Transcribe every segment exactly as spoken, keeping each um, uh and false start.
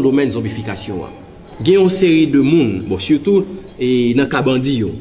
domèn zonbifikasyon an. Gen yon seri de moun, bon, sitou e nan ka bandi yo.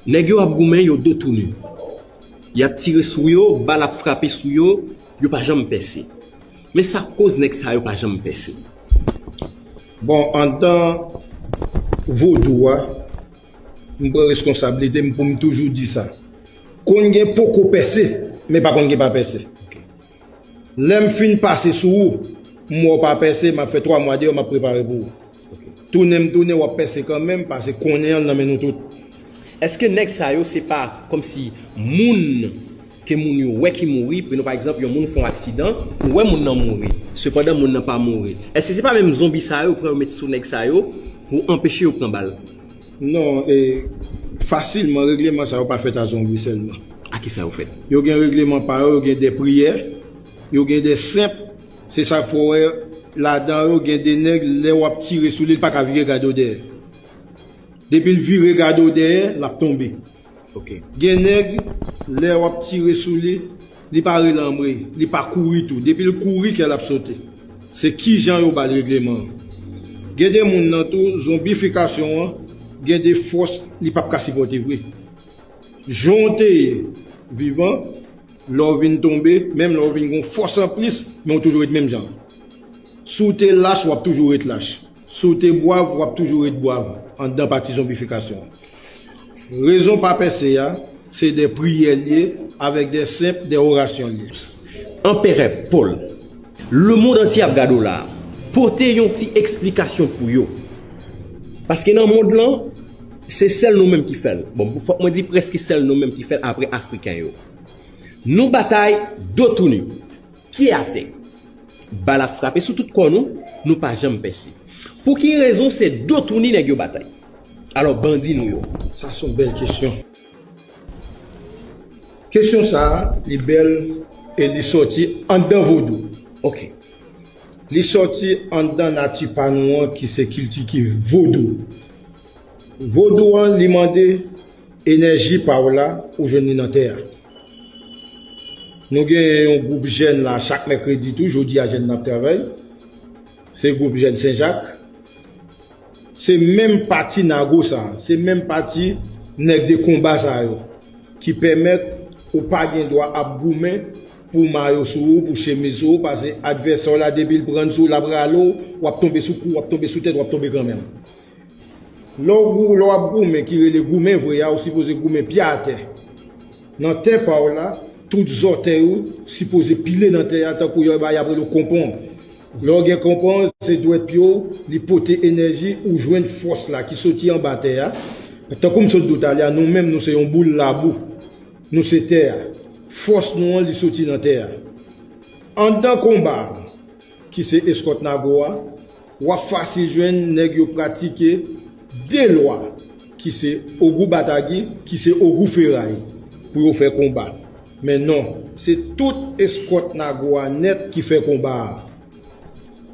Nèg yo ap goumen, yo do touni. Y ap tire sou yo, bal ap frape sou yo, yo pa janm pèse. Men sa k koz nèg sa yo pa janm pèse? Bon, anndan vodou a, m pran reskonsablite m pou m toujou di sa. Konn gen poko pèse, men pa konn gen pa pèse. Lè m fin pase sou ou, m wè w pa pèse, m ap fè twa mwa deyò, m ap prepare pou ou. Tounen m tounen, w ap pèse kanmenm, pase konnen an nan men nou tout. Èske nèg sa yo se pa kòmsi moun ke moun yo wè ki mouri? Pou nou, pa egzanp, yon moun fè yon aksidan, ou wè moun nan mouri, sepandan moun nan pa mouri. Èske se pa menm zonbi sa yo pran yo met sou nèg sa yo pou anpeche yo pran bal? Non, e, fasilman, regleman sa yo pa fèt a zonbi sèlman. A ki sa yo fèt? Yo gen regleman pa yo, yo gen de priyè, yo gen de senp. Se sa k fè w wè ladan yo gen de nèg, lè w ap tire sou li, li pa ka vire gade w dèyè. Depi l vire gade w dèyè, l ap tonbe. Ok. Gen nèg, lè w ap tire sou li, li pa rele anmwe, li pa kouri tou. Depi l kouri, kè l ap sote. Se kijan yo ba l regleman an. Gen de moun nan tou, zonbifikasyon an, gen de fòs li p ap ka sipòte vre. Jan w te ye vivan, lè w vin tonbe, menm lè w vin gen yon fòs anplis, men w toujou ret menm jan. Si w te lach, w ap toujou ret lach. Si w te bwav, w ap toujou ret bwav anndan pati zonbifikasyon an. Rezon pa pèse a, se de priyè l ye, avèk de senp, de orasyon l ye. Anperè Pòl, lemonn antye ap gade w la a. Pote yon ti eksplikasyon pou yo. Paske nan mond lan, se sèl nou menm ki fè l. Bon, fòk mwen di prèske sèl nou menm ki fè l apre Afriken yo. Nou batay do touni, pye atè. Bal ap frape sou tout kò nou, nou pa janm pèse. Pou ki rezon se do touni nèg yo batay? Alò, bandi nou yo. Sa se yon bèl kesyon. Kesyon sa a, li bèl e li sòti anndan vodou. Ok. Li sòti anndan nati pa nou an ki se kilti ki vodou. Vodou an, li mande enèji pa w la, ou jwenn li nan tè a. Nou gen yon gwoup jèn la chak mèkredi tou, jodi a jèn nan ap travay. Se gwoup jèn Senjak. Se menm pati nago sa, se menm pati nèg de konba sa yo ki pèmèt ou pa gen dwa ap goumen pou mayo sou ou, pou chemiz sou ou, pase advèsè w la depi l pran sou w, l ap rale w, w ap tonbe sou kou, w ap tonbe sou tèt, w ap tonbe kanmenm. Lè w gou- lè w ap goumen ki rele goumen vre a, ou sipoze goumen pye atè. Nan tè pa w la, tout zòtèy ou sipoze pile nan tè a tankou yon bagay y ap rele w konpon. Lè w gen konpon, se dwèt pye w, li pote enèji, ou jwenn fòs la ki soti anba tè a. Tankou m sot di w talè a, nou menm nou se yon boul labou. Nou se tè a. Fòs nou an, li soti nan tè a. Anndan konba a, ki se eskòt nago a, w ap fasil jwenn nèg yo pratike de lwa, ki se ogou batagi, ki se ogou feray, pou yo fè konba. Men non, se tout eskòt nago a nèt ki fè konba a.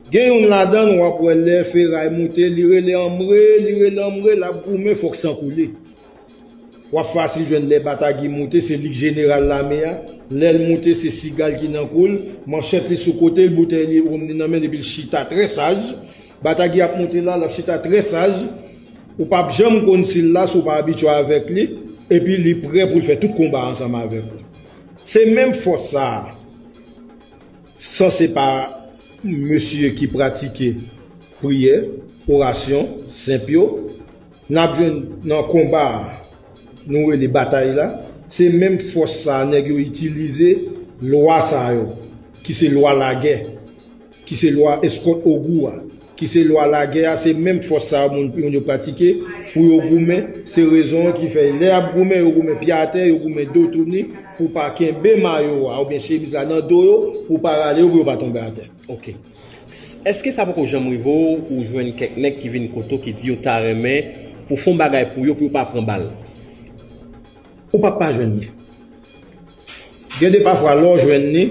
Gen youn ladan n w ap wè lè feray moute, li rele anmwe, li rele anmwe, l ap goumen, fòk san koule. W ap fasil jwenn lè batagi moute, se li k jeneral lame a. Lè l moute, se siga l ki nan kou l, manchèt li sou kote l, boutèy li wonm li nan men l, epi l chita trè saj. Batagi ap moute la, l ap chita trè saj. Ou p ap janm konn si l la si w pa abitye avèk li, epi li prè pou l fè tout konba ansanm avèk ou. Se menm fòs sa a. Sanse pa mesye ki pratike priyè, orasyon, senp yo, n ap jwenn nan konba a, nou rele batay la, se menm fòs sa a nèg yo itilize lwa sa yo, ki se lwa lagè, ki se lwa eskòt ogou a, ki se lwa lagè a, se menm fòs sa a moun, moun yo pratike pou yo goumen. Se rezon an ki fè lè y ap goumen, yo goumen pye atè, yo goumen do touni pou pa kenbe mayo a oubyen chemiz la nan do yo, pou pa rale yo, pou yo pa tonbe atè. Ok. S- Èske sa poko janm rive w, ou jwenn kèk nèg ki vin kote w ki di yo ta renmen pou fè yon bagay pou yo, pou yo pa pran bal? Ou p ap pa jwenn li. Gen de pafwa, lè w jwenn li,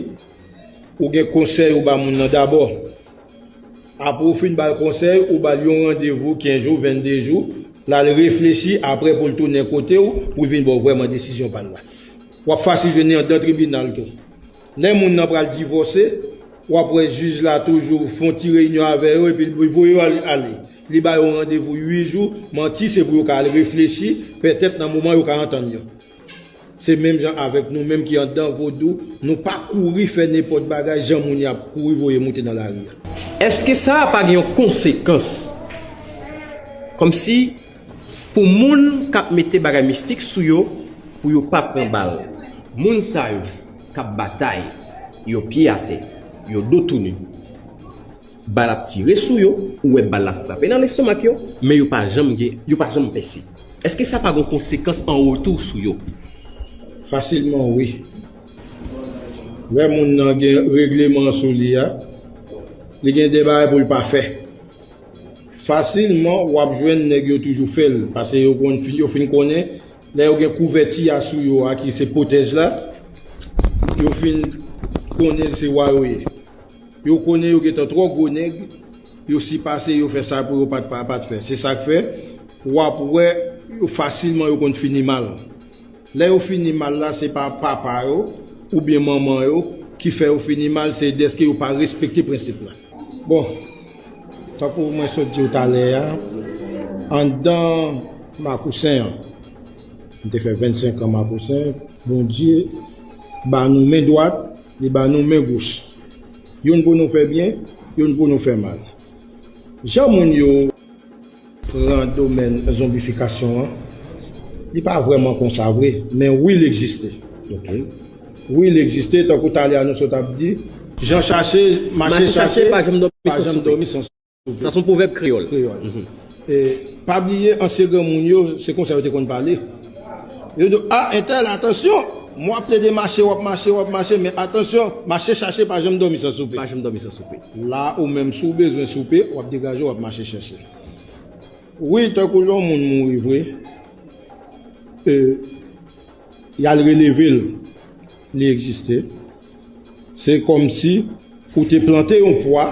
ou gen konsèy ou ba moun nan dabò. Apre w fin ba l konsèy, ou ba l yon randevou kenz jou, vennde jou, l al reflechi, apre pou l tounen kote w, pou l vin ba w vrèman desizyon pa l la. W ap fasil jwenn li anndan tribinal tou. Lè moun nan pral divòse, W ap wè jij la toujou fè yon ti reyinyon avè yo epi li voye yo al- ale. Li ba yo randevou uit jou, manti se pou yo ka al reflechi, pètèt nan moman yo ka antann yo. Se menm jan avèk nou menm ki anndan vodou, nou pa kouri fè nenpòt bagay jan moun y ap kouri voye moute nan lari a. Èske sa a pa gen yon konsekans? Kòmsi pou moun k ap mete bagay mistik sou yo, pou yo pa pran bal. Moun sa yo k ap batay, yo pye atè, yo do tounen. Bal ap tire sou yo, ou wè bal la frape nan lestomak yo, men yo pa janm gen, yo pa janm pèse. Èske sa pa gen konsekans an retou sou yo? Fasilman wi. Lè moun nan gen regleman sou li a, li gen de bagay pou l pa fè. Fasilman w ap jwenn nèg yo toujou fè l, paske yo konn fin, yo fin konnen, lè yo gen kouvèti a sou yo a ki se pwotèj la, yo fin konnen se wa yo ye. Yo konnen yo gentan twò gwo nèg, yo sipase yo fè sa pou yo pa t pa pa t fè. Se sa k fè w ap wè yo fasilman yo konn fini mal. Lè yo fini mal la se pa papa yo oubyen manman yo ki fè yo fini mal, se dèske yo pa respekte prensip la. Bon, tankou mwen sot di w talè a, anndan Makousen an, m te fè vennsenk an Makousen, Bondye ba nou men dwat, li ba nou men gouch. Youn pou nou fè byen, youn pou nou fè mal. Jan moun yo pran domèn zonbifikasyon an, li pa vrèman konsa vre, men wi l egziste. Wi l egziste, tankou talè a nou sot ap di, jan chache, mache chache, pa janm dòmi san soupe. Sa se yon pwovèb kreyòl. Kreyòl. E pa bliye ansyen granmoun yo, se konsa yo te konn pale. Yo di, a entèl, atansyon, mwen ap plede mache, w ap mache, w ap mache, men atansyon, mache chache pa janm dòmi san soupe. Pa janm dòmi san soupe. La ou menm, si w bezwen soupe, w ap degaje w, w ap mache chache. Wi, tankou lè yon moun mouri vre, e, y al releve l, li egziste. Se kòmsi ou te plante yon pwa,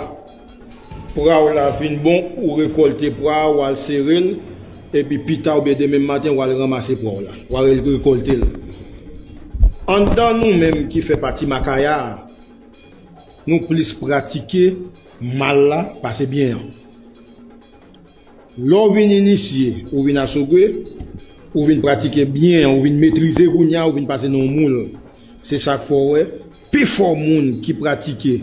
pwa w la vin bon, ou rekòlte pwa a, w al sere l, epi pita oubyen demen maten, w al ranmase pwa w la, w al rekòlte l. Anndan nou menm ki fè pati Makaya a, nou plis pratike mal la pase byen an. Lè w vin inisye, ou vin asogwe, ou vin pratike byen an, ou vin metrize kounye a, ou vin pase nan yon moul. Se sa k fè w wè, pifò moun ki pratike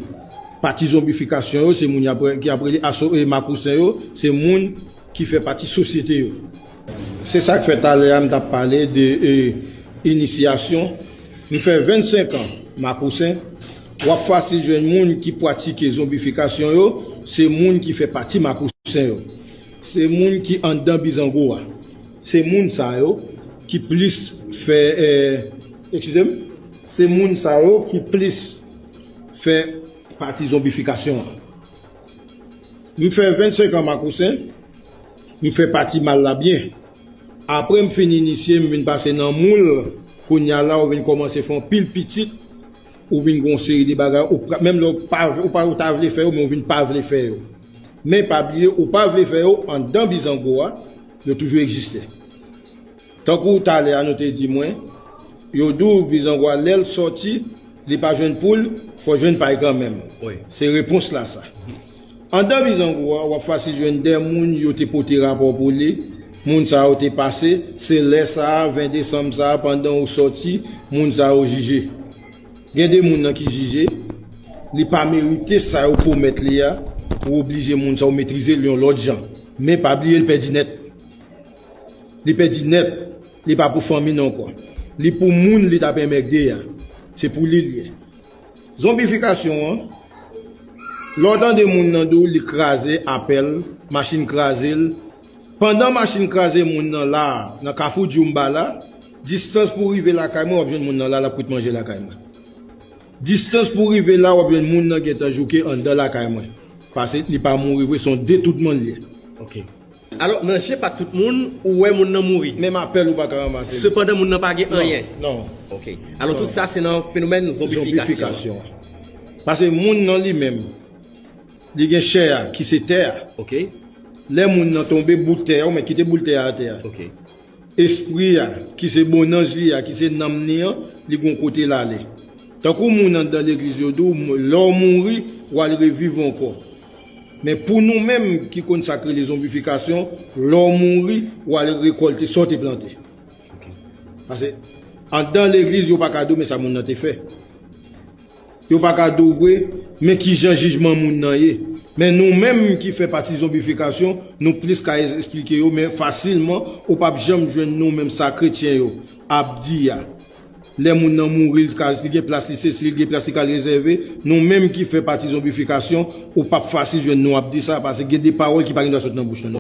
pati zonbifikasyon yo, se moun y ap, ki ap rele aso, e, makousen yo, se moun ki fè pati sosyete yo. Se sa k fè talè a m t ap pale de, e, inisyasyon. M fè vennsenk an makousen. W ap fasil jwenn moun ki pratike zonbifikasyon yo, se moun ki fè pati makousen yo. Se moun ki anndan bizango a. Se moun sa yo ki plis fè, e, eskize m, se moun sa yo ki plis fè pati zonbifikasyon an. M fè vennsenk an makousen, m fè pati mal la byen. Apre m fin inisye, m vin pase nan moul, kounye a la ou vin kòmanse fè yon pil pitit, ou vin gen yon seri de bagay, ou pra, menm lè ou pa, ou pa, ou ta vle fè yo, men ou vin pa vle fè yo. Men pa bliye, ou pa vle fè yo anndan bizango a, yo toujou egziste. Tankou talè a nou te di mwen, yo di w bizango a lè l sòti, li pa jwenn poul, fò jwenn pay kanmenm. Se repons la sa. Anndan bizango a, w ap fasil jwenn de moun yo te pote rapò pou li, moun sa yo te pase, se lè sa a, ven desanm sa a, pandan ou sòti, moun sa yo jije. Gen de moun nan ki jije, li pa merite sa yo pwomèt li a, ou oblije moun sa yo metrize l yon lòt jan. Men pa bliye l pèdi nèt. Li pèdi nèt. Li pa pou fanmi n ankò. Li pou moun li t ap enmègde a. Se pou li l ye. Zonbifikasyon an, lè w tande moun nan di w li kraze apèl, machin kraze l, pandan machin kraze moun nan la, nan kafou Djoumba la, distans pou rive lakay mwen, w ap jwenn moun nan la, l ap kwit manje lakay mwen. Distans pou rive la, w ap jwenn moun nan gentan jouke anndan lakay mwen. Paske li pa mouri vre, se yon detoudman l ye. Alò, nan je pa tout moun, ou wè moun nan mouri. Menm apèl ou pa ka ranmase. Sepandan, moun nan pa gen anyen. Non. Alò, tout sa se nan fenomèn zonbifikasyon. Paske moun nan li menm, li gen chè a, ki se tè a. Lè moun nan tonbe, bout tè a, ou mèt kite bout tè a atè a. Espri a, ki se bonnanj li a, ki se nanm li an, li gon kote l ale. Tankou moun anndan legliz yo di w, lè w mouri, w al reviv ankò. Men pou nou menm ki konn sa k rele zonbifikasyon, lè w mouri, w al rekòlte sa w te plante. Paske anndan legliz, yo pa ka di w men sa moun nan te fè. Yo pa ka di w vre men kijan jijman moun nan ye. Men nou menm ki fè pati zonbifikasyon, nou plis ka esplike yo, men fasilman, ou p ap janm jwenn nou menm sa kretyen yo ap di a. Lè moun nan mouri, li ka, li gen plas li sesi, li gen plas li ka rezève. Nou menm ki fè pati zonbifikasyon, ou p ap fasil jwenn nou ap di sa, paske gen de pawòl ki pa gen dwa sot nan bouch nou.